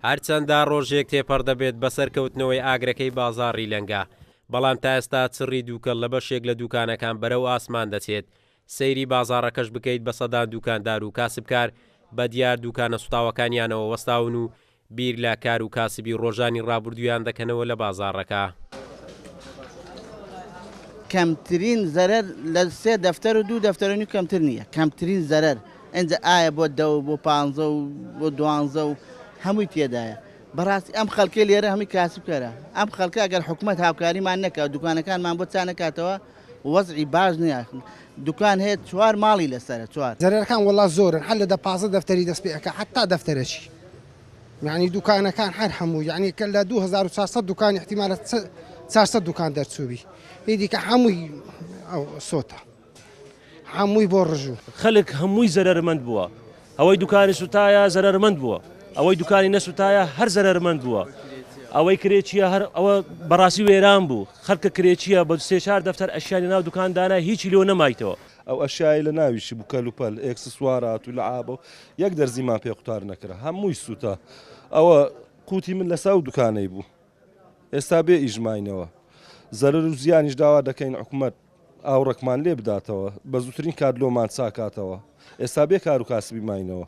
هەرچەندە ڕۆژێک تێپەڕ دەبێت بەسەر کەوتنەوەی ئاگرەکەی بازاڕی لەنگە، بەڵام تا ئێستا چڕی دووکەڵ لە بەشێک لە دووکانەکان بەرەو ئاسمان دەچێت، سەیری بازاڕەکەش بکەیت بە سەدان دووکاندار و کاسبکار بە دیار دووکانە سوتاوەکانیانەوە وەستاون و بیر لە کار و کاسبی ڕۆژانی ڕابوردوویان دەکەنەوە لە بازاڕەکە. کەمترین زەرەر لە سێ دەفتەر و دوو دەفتەر و نیو کەمتر نییە کەمترین زەرەر ئینجا ئایا بۆ دە و بۆ پانزە و بۆ دوانزە و هەمووی تێدایە بەڕاستی ئەم خەڵکەی لێرە هەمووی کاسبکەرە ئەم خەڵکە ئەگەر حکومەت هاوکاریمان نەکا و دوکانەکانمان بۆ چا نەکاتەوە وەزعی باش نییە دوکان هەیە چوار ماڵی لەسەرە چوار. زەرەرەکان وەڵا زۆرن هەر لە دە پازدە دەفتەری دەست پێ ئەکا حەتا دەفتەرەکی یانی دوکانەکان هەر هەموو یانی کە لە 2400 دوکان احتیمالە 400 دوکان دەرچووبی ئیدی کە هەمووی ئەو سۆتە هەمووی بۆ ڕژوو. خەلک هەمووی زەرەرمەند بووە ئەوەی دوکانی سوتایە زەرەرمەند بووە ئەوەی دوکانی نەسوتایە هەر زەرەرمەند بووە ئەوەی کرێچیە هەر ئەوە بەڕاستی وێران بوو خەلکە کرێچیە بە سێ چار دەفتەر ئەشیای لەناو دوکان دانا هیچی لۆ نەمایتەوە. ئەو ئەشیای لە ناویشی بوو کەلوپەل ئێکسسوارات و لەعابە و یەک دەرزیمان پێ قوتار نەکرا هەمووی سوتا ئەوە قوتی من لەسە ئەو دوکانەی بوو ئێستا بێ ئیش ماینەوە زەرەر و زیانیش داوا دەکەین حکومەت ئاوڕێکمان لێ بداتەوە بە زووترین کات لۆمان چاکاتەوە ئێستا بێ کار و کاسبی ماینەوە.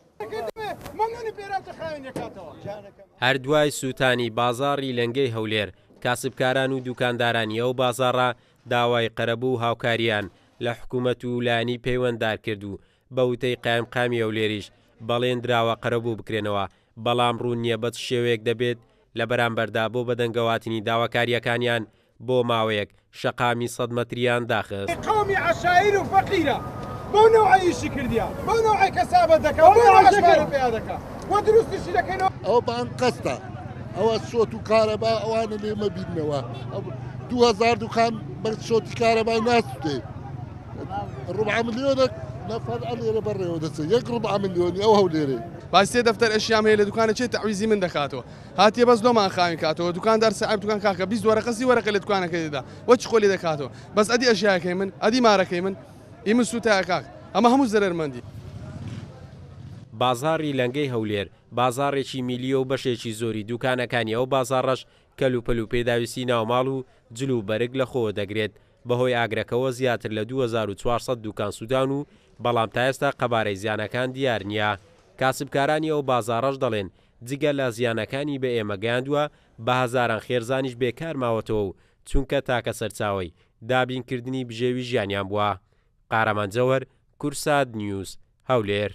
هەر دوای سووتانی بازاڕی لەنگەی هەولێر، کاسبکاران و دووکاندارانی ئەو بازاڕە داوای قەرەبوو و هاوکارییان لە حکوومەت و لایەنی پەیوەنددار کرد و بە وتەی قایمقامی هەولێریش بەڵێن دراوە قەرەبوو بکرێنەوە، بەڵام ڕوون نییە بە چ شێوەیەک دەبێت، لە بەرامبەردا بۆ بەدەنگەواتنی داواکارییەکانیان بۆ ماوەیەک شەقامی سەد مەتریان داخست. قەومی عەشایر و فەقیرە بەو نەوعە ئیشی کردیە بەو نەوعەی کەسابەت دەکا و بەو نەوعەش پارە پەیا دەکا و دروستیشی دەکەینەوە. ئەوە بە ئەنقەستە ئەوە شۆت و کارەبا ئەوانە لێ مەبینەوە 2000 دوکان بە شۆتی کارەبای ناسوتێ ڕبع ملیۆنێک نەفەر ئەلێرە بەڕێوە دەچێت یەک ڕبع ملیۆنی ئەو هەولێرێ. با سێ دەفتەر ئەشیام هەیە لە دوکانە چێ تەعویزی من دەکاتەوە هاتیە بەس لۆمان خاوین کاتەوە دوکاندار سەعب دوکان کاکە 20 وەرەقە سی وەرەقە لە دوکانەکەی دەدا وە چ خۆ لێ دەکاتەوە بەس ئەدی ئەشیاکەی من ئەدی مارەکەی من ئی من سوتایە کاک ئەمە هەموو زەرەرمەندی. بازاڕی لەنگەی هەولێر بازاڕێکی میلییە و بەشێکی زۆری دوکانەکانی ئەو بازاڕەش کەلوپەل و پێداویستی ناوماڵ و جل و بەرگ لەخۆوە دەگرێت، بەهۆی ئاگرەکەوە زیاتر لە 2400 دوکان سوتاون و بەڵام تا ئێستا قەبارەی زیانەکان دیار نییە. کاسبکارانی ئەو بازاڕەش دەڵێن، جگە لە زیانەکانی بە ئێمە گەیاندووە، بە هەزاران خێرزانیش بێکار ماوەتەوە و چونکە تاکە سەرچاوەی دابینکردنی بژێوی ژیانیان بووە. قارەمان جەوهەر، کوردسات نیوز، هەولێر.